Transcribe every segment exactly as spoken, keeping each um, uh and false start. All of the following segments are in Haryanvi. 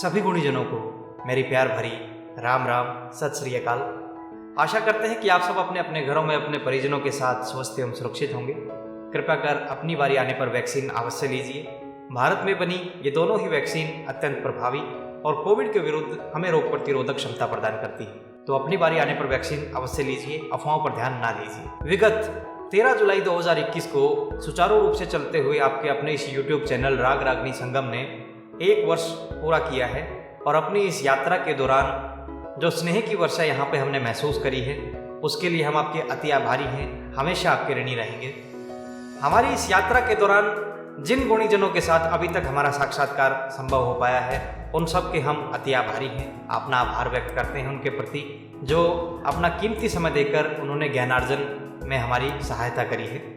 सभी गुणीजनों को मेरी प्यार भरी राम राम, सत श्री अकाल। आशा करते हैं कि आप सब अपने अपने घरों में अपने परिजनों के साथ स्वस्थ एवं सुरक्षित होंगे। कृपया कर अपनी बारी आने पर वैक्सीन अवश्य लीजिए। भारत में बनी ये दोनों ही वैक्सीन अत्यंत प्रभावी और कोविड के विरुद्ध हमें रोग प्रतिरोधक क्षमता प्रदान करती है, तो अपनी बारी आने पर वैक्सीन अवश्य लीजिए, अफवाहों पर ध्यान ना दीजिए। विगत तेरह जुलाई दो हज़ार इक्कीस को सुचारू रूप से चलते हुए आपके अपने इस YouTube चैनल राग रागनी संगम ने एक वर्ष पूरा किया है और अपनी इस यात्रा के दौरान जो स्नेह की वर्षा यहाँ पे हमने महसूस करी है, उसके लिए हम आपके अति आभारी हैं, हमेशा आपके ऋणी रहेंगे। हमारी इस यात्रा के दौरान जिन गुणीजनों के साथ अभी तक हमारा साक्षात्कार संभव हो पाया है, उन सब के हम अति आभारी हैं। अपना आभार व्यक्त करते हैं उनके प्रति, जो अपना कीमती समय देकर उन्होंने ज्ञानार्जन में हमारी सहायता करी है।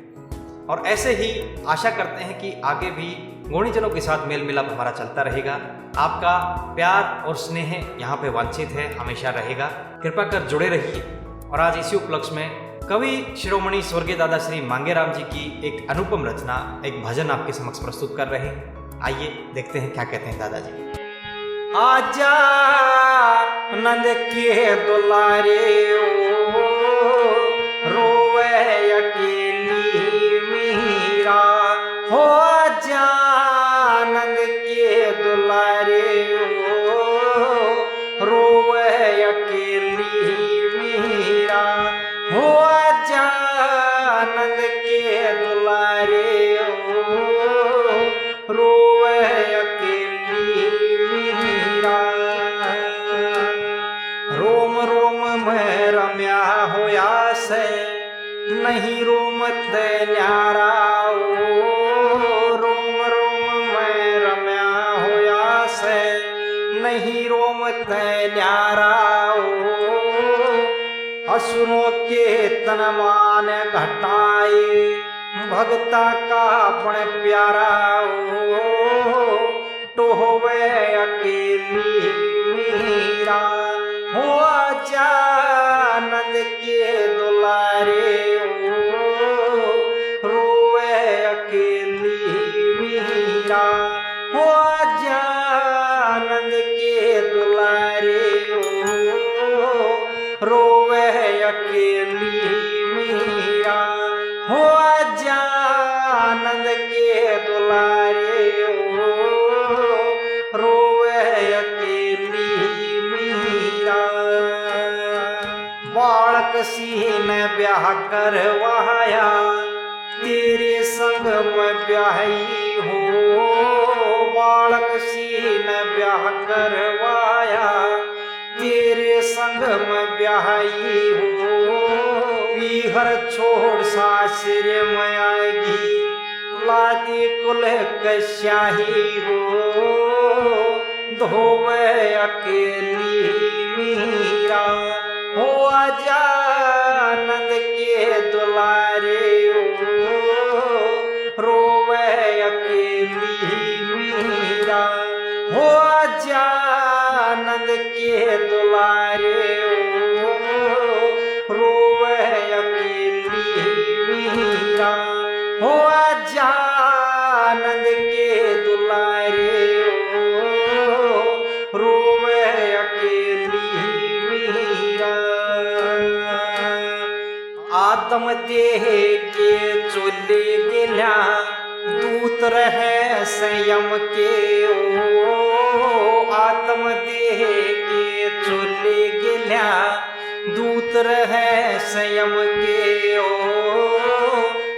और ऐसे ही आशा करते हैं कि आगे भी गुणीजनों के साथ मेल मिलाप हमारा चलता रहेगा। आपका प्यार और स्नेह यहाँ पे वांछित है, हमेशा रहेगा। कृपा कर जुड़े रहिए। और आज इसी उपलक्ष्य में कवि शिरोमणि स्वर्गीय दादा श्री मांगेराम जी की एक अनुपम रचना, एक भजन आपके समक्ष प्रस्तुत कर रहे हैं। आइए देखते हैं क्या कहते हैं दादा जी। आजा नंद के दुलारे ओ, रोवे अकेली मीरा। हो आजा नंद के दुलारे ओ, रोवे अकेली मीरा। हो आजा नंद के दुलारे ओ, रोवे अकेली मीरा। रोम रोम में रम्या होया से, नहीं रोम ते न्यारा ओ। रोम रोम में रम्या होया से, नहीं रोम ते न्यारा ओ। असुरों के तन मान घटाए, भगता का बण प्यारा ओ। टोहवे अकेली मीरा, हो आजा नंद के दुलारे ओ। रोवे अकेली मीरा, हो आजा नंद के दुलारे ओ। रोवे अकेली मीरा, हो आजा नंद के दुलारे ओ। रोवे अकेली मीरा। बालक सी ने ब्याह करवाया, तेरे संग में ब्याही हो। बालक सी ने ब्याह करवाया, तेरे संग में ब्याही हो। पीहर छोड़ सासरे में आएगी, लादी कुल के स्याही हो। धोवे अकेली मीरा, हो आजा नंद के दुलारे ओ। रोवे अकेली मीरा, हो आजा नंद के दुलारे ओ। रोवे अकेली मीरा, हो आजा नंद के दुलारे ओ। रोवे अकेली मीरा। आत्म देह के चोले गेल्या, दूत रहे संयम के ओ। आत्म देह के चोले गेल्या, दूत रहे संयम के ओ।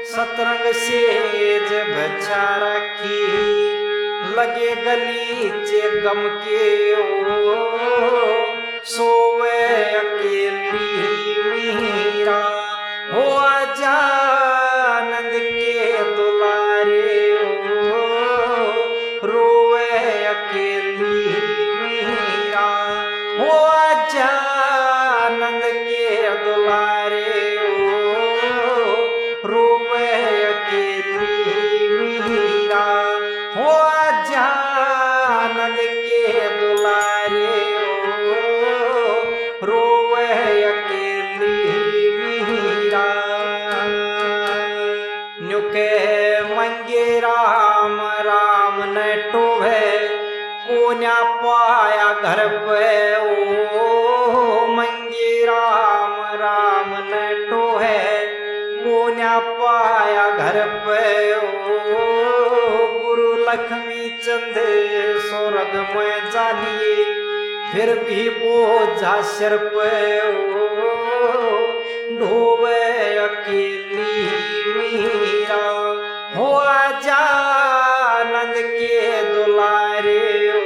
सतरंग सेज बचा रखी, लगे गलीचे गम के ओ। सोवे अकेली मीरा, हो आजा नंद के दुलारे ओ। रोवे अकेली मीरा, हो आजा नंद के दुलारे ओ। रोवे अकेली मीरा, हो आजा नंद के दुलारे ओ। रोवे अकेली मीरा। न्यू के मंगे राम राम न टोवे, कौन पाया घर पे ओ मंगे राम, राम न टोहे। कोन्या पाया घर पे ओ गुरु लक्ष्मी चंद स्वर्ग में जानिए, फिर भी बोझा सिर पे ओ ढोवे अकेली मीरा। हो आजा आनंद के दुलारे ओ,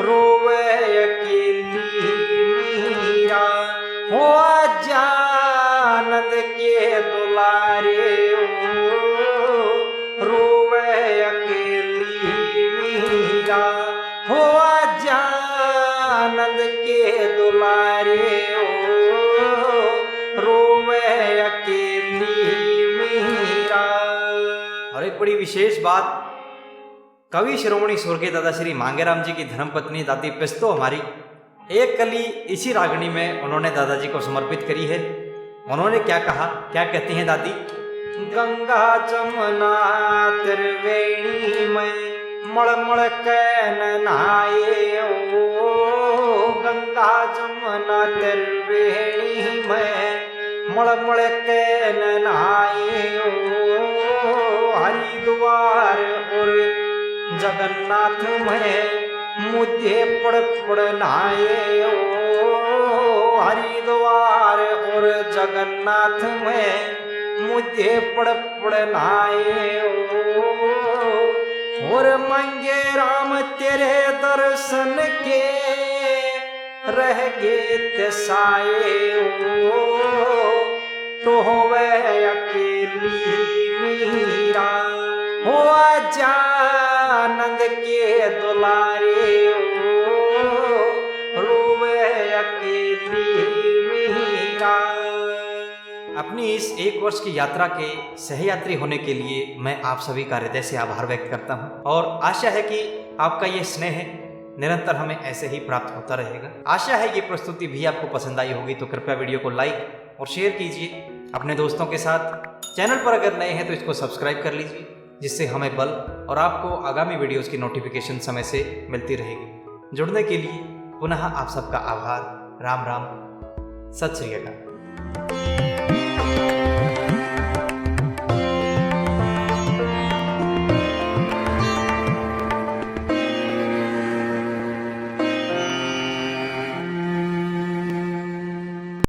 रोवे अकेली मीरा। हो आजा आनंद के दुलारे ओ, रोवे अकेली मीरा। हो आजा आनंद के दुलारे ओ, रोवे अकेली मीरा। और एक बड़ी विशेष बात, कवि शिरोमणि स्वर्गीय दादा श्री मांगेराम जी की धर्मपत्नी दादी पिस्तो हमारी एक कली इसी रागनी में उन्होंने दादाजी को समर्पित करी है। उन्होंने क्या कहा, क्या कहती हैं दादी? गंगा जमुना त्रिवेणी में मल मल के न नहाए ओ, गंगा जमुना त्रिवेणी में मल मल के न नहाए ओ, हरिद्वार और जगन्नाथ में मुझे पड़ पड़ नहाए ओ, हरिद्वार और जगन्नाथ में मुझे पड़ पड़ नहाए ओ। और मंगे राम तेरे दर्शन के रह गए तसाए ओ, टोहवे अकेली मीरा। हो आजा आनंद के दुलारे ओ, रोवे अकेली मीरा। अपनी इस एक वर्ष की यात्रा के सहयात्री होने के लिए मैं आप सभी का हृदय से आभार व्यक्त करता हूं और आशा है कि आपका ये स्नेह निरंतर हमें ऐसे ही प्राप्त होता रहेगा। आशा है ये प्रस्तुति भी आपको पसंद आई होगी, तो कृपया वीडियो को लाइक और शेयर कीजिए अपने दोस्तों के साथ। चैनल पर अगर नए हैं तो इसको सब्सक्राइब कर लीजिए, जिससे हमें बल और आपको आगामी वीडियोज़ की नोटिफिकेशन समय से मिलती रहेगी। जुड़ने के लिए पुनः आप सबका आभार। राम राम, सत श्री अकाल।